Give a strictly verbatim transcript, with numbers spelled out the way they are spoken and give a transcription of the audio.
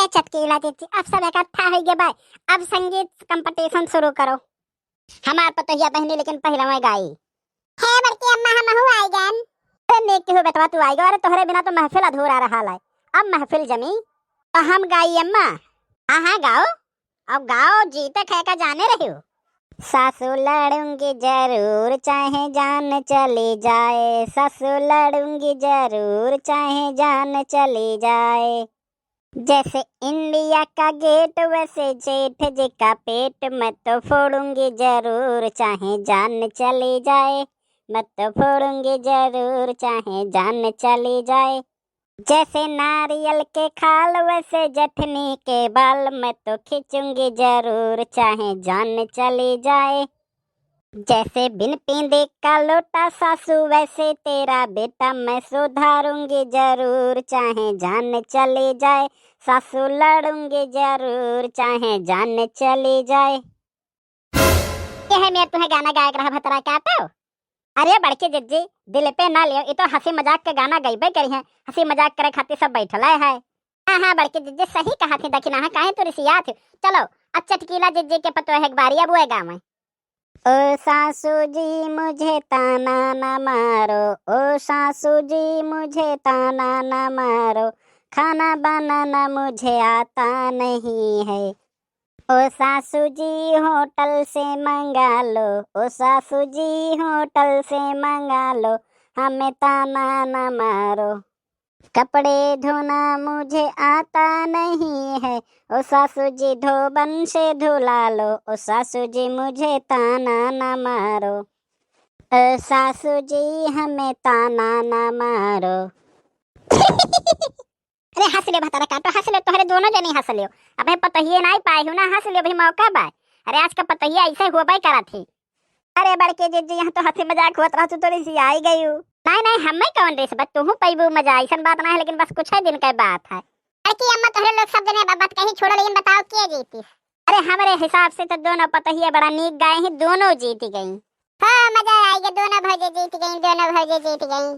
चटकीला जिज्जी, अब सब इकट्ठा होइ गए बा, अब संगीत competition शुरू करो। हमार पतोहिया बहिनी लेकिन पहिलवा गाई। हे बड़की अम्मा, हमहू आइ गएन। अरे नेक हो बेटवा, तू आइ गयो। अरे तोहरे बिना तो महफिल अधूरा रहा है, अब महफिल जमी। तो हम गाई अम्मा? हाँ हाँ गाओ, अब गाओ, जीते खाए का जाने रहियो। सासू लड़ूंगी जरूर चाहे जान चली जाए, सासू लड़ूंगी जरूर चाहे जान चली जाए। जैसे इंडिया का गेट वैसे जेठ जी का पेट, मैं तो फोड़ूंगी जरूर चाहे जान चली जाए, मैं तो फोड़ूंगी जरूर चाहे जान चली जाए। जैसे नारियल के खाल वैसे जठनी के बाल, मैं तो खींचूंगी जरूर चाहे जान चली जाए। जैसे बिन पींदे का लोटा सासू वैसे तेरा बेटा, मैं सुधारूंगी जरूर चाहे जान चली जाए, सासू लड़ूंगी जरूर चाहे जान चली जाए। यह मेर तुम्हें गाना गायक रहा भतरा काटो। अरे बड़की जिज्जी, दिल पे ना लियो, ये तो हंसी मजाक के गाना गइबे करी है, हंसी मजाक करे खातिर सब बैठल है। हाँ हाँ बड़की जिज्जी, सही कहा थी दखिना, हाँ काहे तू रिसियात हो। चलो अब चटकीला जिज्जी के पतोह एक बारी अब वो गावे। ओ सासू जी मुझे ताना न मारो, ओ सासू जी मुझे ताना न मारो, खाना बनाना मुझे आता नहीं है। ओ सासू जी होटल से मंगा लो, ओ सासू जी होटल से मंगा लो, हमें ताना न मारो। कपड़े धोना मुझे आता नहीं है, ओ सासू जी धोबन से धुला लो, ओ सासू जी मुझे ताना न मारो, ओ सासू जी हमें ताना न मारो। अरे हंस ले भतारा काटो, हंस ले, तोहरे दोनों जने हंस लियो। अबे पतोहिए नाई पाए हो ना, हंस लियो, अभी मौका बा। अरे आज का पतोहिया ऐसे होबे करा थी। अरे बड़के जिज्जी, यहाँ तो हंसी मजाक होत रहा, तू तो रिसियाई गई हो। नहीं नहीं, हमें कौन रिस बा, तू पैबू मजा, ऐसन बात ना है, लेकिन बस कुछ ही दिन का बात है। बड़की अम्मा तोहरे लोग सब जने अब बात कहीं छोड़ो, लेकिन बताओ के जीतीस? अरे हमरे हिसाब से तो दोनों पतोहिए बड़ा नीक गाए हैं, दोनों जीत गई। हाँ मजा आई गया, दोनों भौजी जीत गई, दोनों भौजी जीत गई।